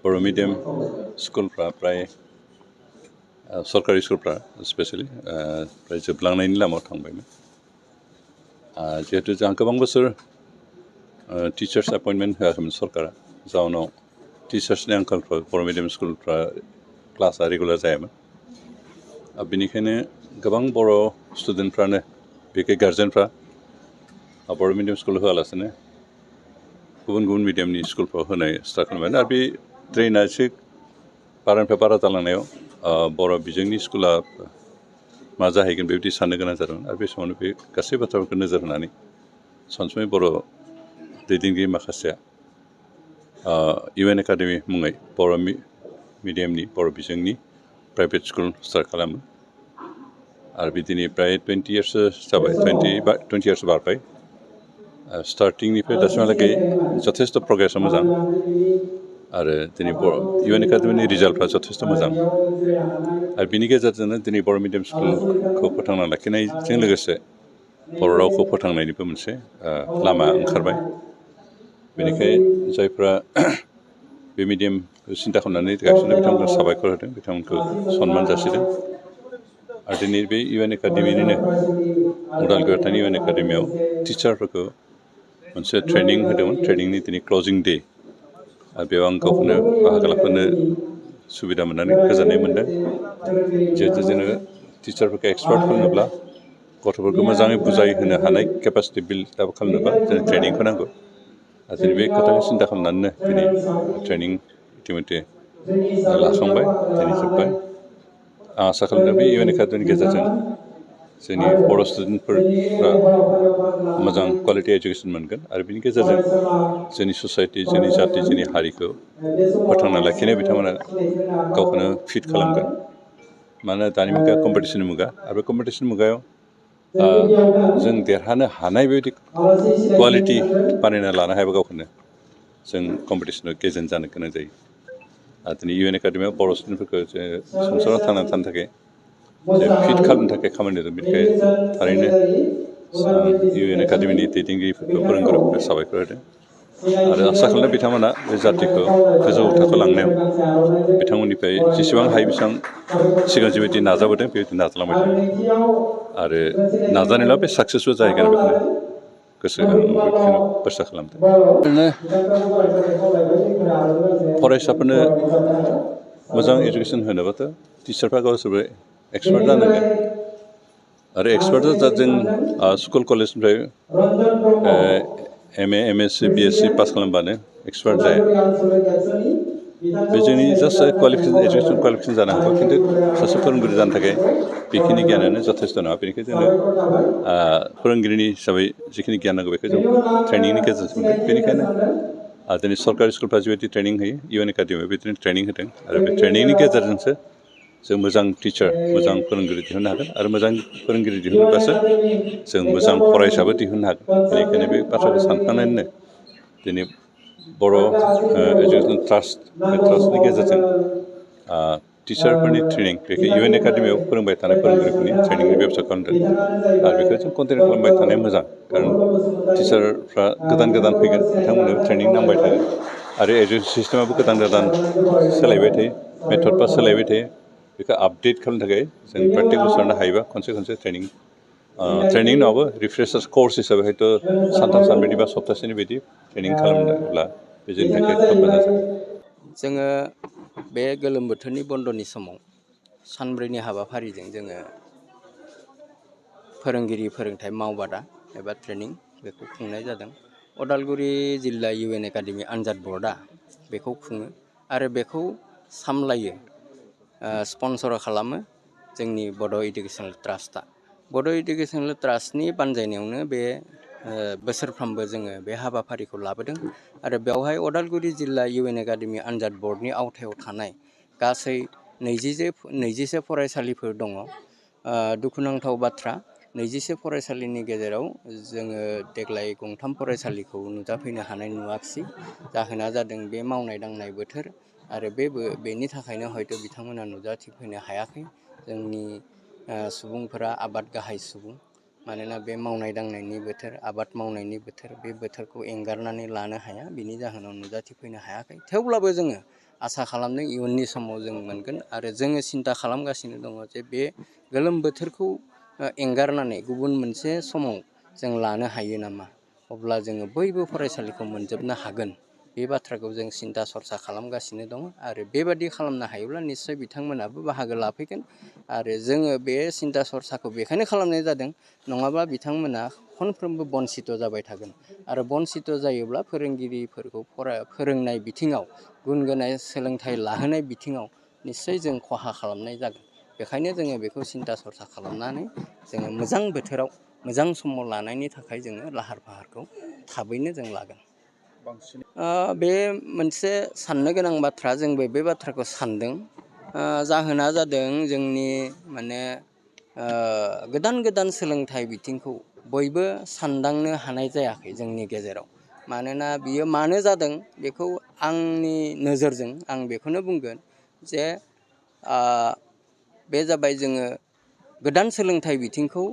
बर' medium स्कुलफ्रा प्राय सरकारि स्कुलफ्रा specially प्राय जोबलांनायनि लामायाव थांबायमोन। जिहेतु जोंहा गोबां बोसोर टिचार्स एपइन्टमेन्ट होआखैमोन सरकारा, जाउनाव टिचार्सनि आंखालफ्रा बर' मिडियाम स्कुलफ्रा क्लासआ रेगुलार जायामोन। बेनिखायनो गोबां बर' स्टुडेन्टफ्रानो बेखै गार्जेनफ्रा बर' मिडियाम स्कुल होआलासिनो गुबुन गुबुन मिडियामनि स्कुलफ्राव होनाय स्टार्ट खालामबाय। आरो बे ट्रेना एसे बारानिफ्राय बारा जालांनायाव बर' बिजोंनि स्कुला मा जाहैगोन बेबायदि साननो गोनां जादोंमोन। आरो बे समावनो बे गासै बाथ्राफोरखौ नोजोर होनानै सानसुमै बर' दैदेनगिरि माखासेया UN एकाडेमि मुङै बर' मिडियामनि बर' बिजोंनि प्राइभेट स्कुल स्टार्ट खालामो। आरो बिदिनो प्राय 20 इयार्ससो जाबाय, 20 इयार्स बारबाय। स्टार्टिंनिफ्राय दासिमहालागै जथेस्थ' प्रग्रेसआ मोजां। आरो दिनै UN एकाडेमिनि रिजाल्टफ्रा जथेस्थ' मोजां। आरो बिनि गेजेरजोंनो दिनै बर' मिडियाम स्कुलखौ फोथांना लाखिनायजों लोगोसे बर' रावखौ फोथांनायनिबो मोनसे लामा ओंखारबाय। बेनिखायनो जायफ्रा बे मिडियामखौ सिन्था खालामनानै गायसनदों बिथांमोनखौ साबायखर होदों, बिथांमोनखौ सनमान जासिदों। आरो दिनै बे UN एकाडेमिनिनो उदालगुरियाव थानाय UN एकाडेमियाव टिचारफोरखौ मोनसे ट्रेनिं होदोंमोन। ट्रेनिंनि दिनै क्लजिं डे। बेयाव आं गावखौनो बाहागो लाफानो सुबिदा मोननानै गोजोननाय मोनदों। जिहेतु जोङो टिचारफोरखौ एक्सपार्ट खालामनोब्ला, गथ'फोरखौ मोजाङै बुजायहोनो हानाय केपासिटि बिल्ड आप खालामनोबा जों ट्रेनिंखौ नांगौ। आरो दिनै बे खोथाखौ सिन्था खालामनानैनो दिनै ट्रेनिं इतिमध्य लाखांबाय, दिनै जोब्बाय। आं आसा खालामदों बे UN एकाडेमिनि गेजेरजों जोंनि बर' स्टुडेन्टफोरा मोजां कुवालिटि एजुकेसन मोनगोन। आरो बिनि गेजेरजों जोंनि ससाइटि, जोंनि जाथि, जोंनि हारिखौ फोथांना लाखिनो बिथांमोना गावखौनो फिट खालामगोन। मानोना दानि मुगाया कम्पिटिसननि मुगा। आरो बे कम्पिटिसन मुगायाव जों देरहानो हानाय बेबायदि कुवालिटि बानायना लानो हायाबा गावखौनो, जों कम्पिटिसनाव गेजेन जानो गोनां जायो। आरो दिनै UN एकाडेमियाव बर' स्टुडेन्टफोरखौ संसाराव थांनानै थानो थाखाय फिट खालामनो थाखाय खामानि होदों। बेनिखायनो थारैनो आं UN एकाडेमिनि दैदेनगिरिफोरखौ, फोरोंगुरुफोरखौ साबायखर होदों। आरो आसा खालामदों बिथांमोना बे जाथिखौ गोजौ थाखोआव लांनायाव बिथांमोननिफ्राय जेसेबां हायो बेसेबां सिगां जिबायदि नाजाबोदों बेबायदि नाजालांबाय थागोन। आरो नाजानायल' बे साक्सेसफुल जाहैगोन बेखौनो बेखौनो बाथ्रा खालामदों। ओरैनो फरायसाफोरनो मोजां एजुकेसन होनोबाथ' टिचारफ्रा गावसोरबो एक्सपार्ट जानांगोन। आरो एक्सपार्टआ जों स्कुल कलेजनिफ्राय MA, MSc, BSc पास खालामबानो एक्सपार्ट जाया। बे जोंनि जास्ट क्वालिफिकेसन, एजुकेसन क्वालिफिकेसन जानो हागौ। खिन्थु सासे फोरोंगिरि जानो थाखाय बेखिनि गियानानो जथेस्थ' नङा। बेनिखायनो जोंनो फोरोंगिरिनि हिसाबै जिखिनि गियान नांगौ बेखौ जों ट्रेनिंनि गेजेरजों मोनदों। बेनिखायनो दिनै सरकारि स्कुलफ्रा जिबायदि ट्रेनिं होयो, UN एकाडेमियाव बिदिनो ट्रेनिं होदों। आरो बे ट्रेनिंनि गेजेरजोंसो जों मोजां टिचार, मोजां फोरोंगिरि दिहुननो हागोन। आरो मोजां फोरोंगिरि दिहुनोबासो जों मोजां फरायसाबो दिहुननो हागोन। बेनिखायनो बे बाथ्राखौ सानखांनानैनो दिनै बर' एजुकेसन ट्रास्ट, बे ट्रास्टनि गेजेरजों टिचारफोरनि ट्रेनिं, बेखौ UN एकाडेमियाव फोरोंबाय थानाय फोरोंगिरिफोरनि ट्रेनिंनि बेब'स्था खालामदों। आरो बेखौ जों कन्टिनिउ खालामबाय थानाया मोजां। खारन टिचारफ्रा गोदान गोदान फैगोन, बिथांमोननोबो ट्रेनिं नांबाय थागोन। आरो एजुकेसन सिस्टेमाबो गोदान गोदान सोलायबाय थायो, मेथडफ्रा सोलायबाय थायो। बेखौ आपडेट खालामनो थाखाय जों प्रत्येक बोसोरावनो हायोबा खनसे ट्रेनिं नङाबो रिफ्रेसार्स कर्स हिसाबै हयथ' सानथाम सानब्रैनि बा सप्तासेनि बायदि ट्रेनिं खालामोब्ला बे जोंनि थाखाय खोब मोजां जागोन। जोङो बे गोलोम बोथोरनि बन्द'नि समाव सानब्रैनि हाबाफारिजों जोङो फोरोंगिरि फोरोंथाइ मावबादा एबा ट्रेनिं बेखौ खुंनाय जादों। उदालगुरि जिल्ला UN एकाडेमि आनजाद बर्डआ बेखौ खुङो आरो बेखौ सामलायो, स्पन्सर खालामो जोंनि बड' इडुकेसनेल ट्रास्टआ। बड' इडुकेसनेल ट्रास्टनि बानजायनायावनो बे बोसोरफ्रोमबो जोङो बे हाबाफारिखौ लाबोदों। आरो बेवहाय उदालगुरि जिल्ला UN एकाडेमि आनजाद बर्डनि आवथायाव थानाय गासै 20 फरायसालिफोर दङ। दुखुनांथाव बाथ्रा, 20 फरायसालिनि गेजेराव जोङो देग्लाय गंथाम फरायसालिखौ नुजाफैनो हानाय नुवाखिसै। जाहोना जादों बे मावनाय दांनाय बोथोर आरो बेनि थाखायनो हयथ' बिथांमोना नुजाथिफैनो हायाखै। जोंनि सुबुंफोरा आबाद गाहाय सुबुं, मानोना बे मावनाय दांनायनि बोथोर, आबाद मावनायनि बोथोर, बे बोथोरखौ एंगारनानै लानो हाया। बिनि जाहोनाव नुजाथिफैनो हायाखै। थेवब्लाबो जोङो आसा खालामदों इयुननि समाव जों मोनगोन आरो जोङो सिन्था खालामगासिनो दङ जे बे गोलोम बोथोरखौ एंगारनानै गुबुन मोनसे समाव जों लानो हायो नामा अब्ला जोङो बयबो फरायसालिखौ मोनजोबनो हागोन बे बाथ्राखौ जों सिन्था सरसा खालामगासिनो दङ आरो बेबादि खालामनो हायोब्ला निस्सय बिथांमोनाबो बाहागो लाफैगोन आरो जोङो बे सिन्था सरसाखौ बेखायनो खालामनाय जादों नङाबा बिथांमोना खनफ्रोमबो बन्सित जाबाय थागोन आरो बन्सित जायोब्ला फोरोंगिरिफोरखौ फोरोंनाय बिथिङाव गुन गोनां सोलोंथाइ लाहोनाय बिथिङाव निस्सय जों खहा खालामनाय जागोन बेखायनो जोङो बेखौ सिन्था सरसा खालामनानै जोङो मोजां बोथोराव मोजां समाव लानायनि थाखाय जोङो लाहार फाहारखौ थाबैनो जों लागोन बे मोनसे साननो गोनां बाथ्रा जोंबो बे बाथ्राखौ सानदों जाहोना जादों जोंनि माने गोदान गोदान सोलोंथाइ बिथिंखौ बयबो सानदांनो हानाय जायाखै जोंनि गेजेराव मानोना बियो मानो जादों बेखौ आंनि नोजोरजों आं बेखौनो बुंगोन जे बे जाबाय जोङो गोदान सोलोंथाइ बिथिंखौ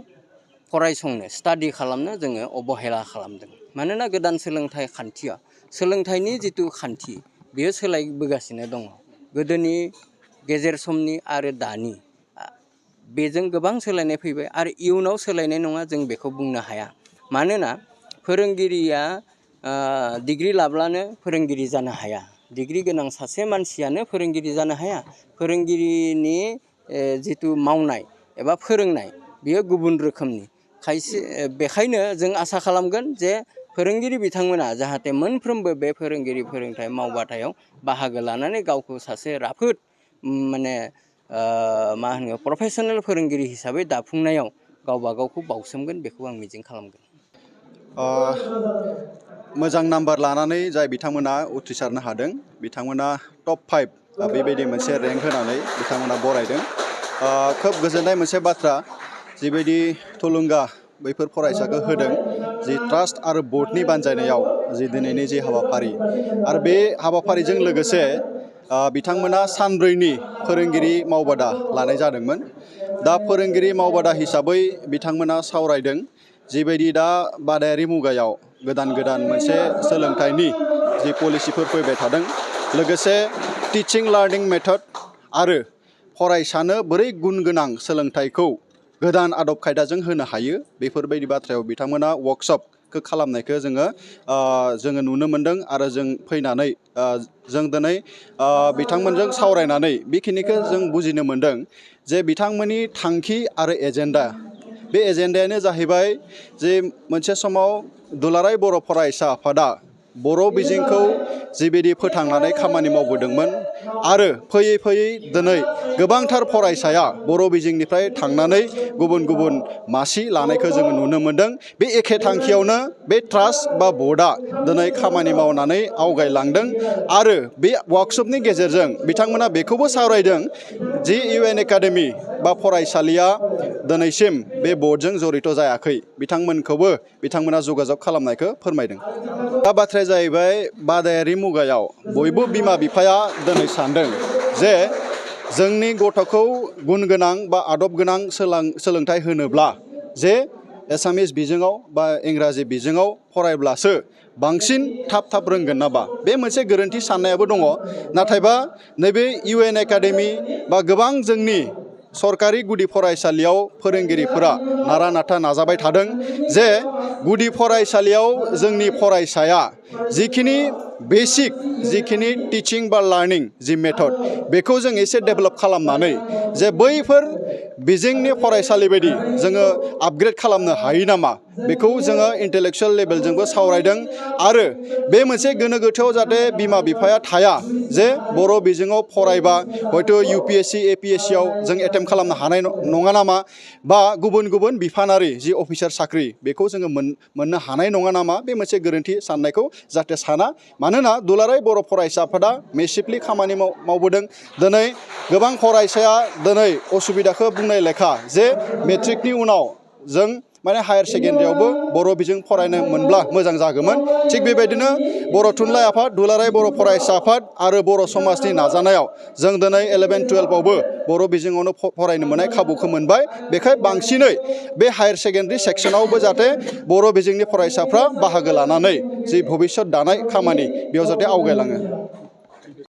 फरायसंनो स्टाडि खालामनो जोङो अबहेला खालामदों मानोना गोदान सोलोंथाइ खान्थिया सोलोंथाइनि जिथु खान्थि बेयो सोलायबोगासिनो दङ गोदोनि गेजेर समनि आरो दानि बेजों गोबां सोलायनाय फैबाय आरो इयुनाव सोलायनाय नङा जों बेखौ बुंनो हाया मानोना फोरोंगिरिया डिग्री लाब्लानो फोरोंगिरि जानो हाया डिग्री गोनां सासे मानसियानो फोरोंगिरि जानो हाया फोरोंगिरिनि जिथु मावनाय एबा फोरोंनाय बियो गुबुन रोखोमनि खायसे बेखायनो जों आसा खालामगोन जे फोरोंगिरि बिथांमोना जाहाथे मोनफ्रोमबो बे फोरोंगिरि फोरोंथाइ मावबाथायाव बाहागो लानानै गावखौ सासे राफोद माने मा होनो प्रफेसनेल फोरोंगिरि हिसाबै दाफुंनायाव गावबा गावखौ बाउसोमगोन बेखौ आं मिजिं खालामगोन मोजां नाम्बार लानानै जाय बिथांमोना उथ्रिसारनो हादों बिथांमोना टप 5 बेबायदि मोनसे रेंक होनानै बिथांमोना बरायदों खोब गोजोननाय मोनसे बाथ्रा जिबायदि थुलुंगा बैफोर फरायसाखौ होदों जि ट्रास्ट आरो बर्डनि बानजायनायाव जि दिनैनि जि हाबाफारि आरो बे हाबाफारिजों लोगोसे बिथांमोना सानब्रैनि फोरोंगिरि मावबादा लानाय जादोंमोन दा फोरोंगिरि मावबादा हिसाबै बिथांमोना सावरायदों जिबायदि दा बादायारि मुगायाव गोदान गोदान मोनसे सोलोंथाइनि जि पलिसिफोर फैबाय थादों लोगोसे टिचिं लार्निं मेथड आरो फरायसानो बोरै गुन गोनां सोलोंथाइखौ गोदान आदब खायदाजों होनो हायो बेफोरबायदि बाथ्रायाव बिथांमोना वर्कशपखौ खालामनायखौ जोङो नुनो मोन्दों आरो जों फैनानै जों दिनै बिथांमोनजों सावरायनानै बेखिनिखौ जों बुजिनो मोन्दों जे बिथांमोननि थांखि आरो एजेन्डा बे एजेन्डायानो जाहैबाय जे मोनसे समाव दुलाराय बर' फरायसा आफादा बर' बिजोंखौ जिबायदि फोथांनानै खामानि मावबोदोंमोन आरो फैयै फैयै दिनै गोबांथार फरायसाया बर' बिजोंनिफ्राय थांनानै गुबुन गुबुन मासि लानायखौ जोङो नुनो मोन्दों बे एखे थांखियावनो बे ट्रास्ट बा बर्डआ दिनै खामानि मावनानै आवगायलांदों आरो बे वार्कशपनि गेजेरजों बिथांमोना बेखौबो सावरायदों जि UN एकाडेमि बा फरायसालिया दिनैसिम बे बर्डजों जड़ित जायाखै बिथांमोना जगाजग खालामनायखौ फोरमायदों दा बाथ्राया जाहैबाय बादायारि मुगायाव बयबो बिमा बिफाया दिनै सानदों जे जोंनि गथ'खौ गुन गोनां बा आदब गोनां सोलोंथाइ होनोब्ला जे एसामिस बिजोङाव बा इंराजि बिजोङाव फरायब्लासो बांसिन थाब रोंगोन नामा बे मोनसे गोरोन्थि साननायाबो दङ नाथायबा नैबे UN एकाडेमि बा गोबां जोंनि सरकारि गुदि फरायसालियाव फोरोंगिरिफोरा नारा नाथा नाजाबाय थादों जे गुदि फरायसालियाव जोंनि फरायसाया जिखिनि बेसिक जिखिनि टिचिं बा लार्निं जि मेथड बेखौ जों एसे डेभेलप खालामनानै जे बैफोर बिजोंनि फरायसालि बायदि जोङो आपग्रेड खालामनो हायो नामा बेखौ जोङो इन्टेलेक्सुवेल लेभेलजोंबो सावरायदों आरो बे मोनसे गोनो गोथोआव जाहाथे बिमा बिफाया थाया जे बर' बिजोङाव फरायबा हयथ' UPSC APSC आव जों एटेम्प्ट खालामनो हानाय नङा नामा बा गुबुन बिफानारि जि अफिसार साख्रि बेखौ जोङो मोननो हानाय नङा नामा बे मोनसे गोरोन्थि साननायखौ जाहाथे साना मानोना दुलाराय बर' फरायसा आफादा मेसिभलि खामानि मावबोदों दिनै गोबां फरायसाया दिनै असुबिदाखौ बुंनाय लेखा जे मेट्रिकनि उनाव जों माने हायार सेकेन्डारियावबो बर' बिजों फरायनो मोनब्ला मोजां जागौमोन थिग बेबायदिनो बर' थुनलाइ आफाद दुलाराय बर' फरायसा आफाद आरो बर' समाजनि नाजानायाव जों दिनै 11-12आवबो बर' बिजोङावनो फरायनो मोननाय खाबुखौ मोनबाय बेखाय बांसिनै बे हायार सेकेन्डारि सेक्सनावबो जाहाथे बर' बिजोंनि फरायसाफ्रा बाहागो लानानै जि भबिष्यत दानाय खामानि बेयाव जाहाथे आवगायलाङो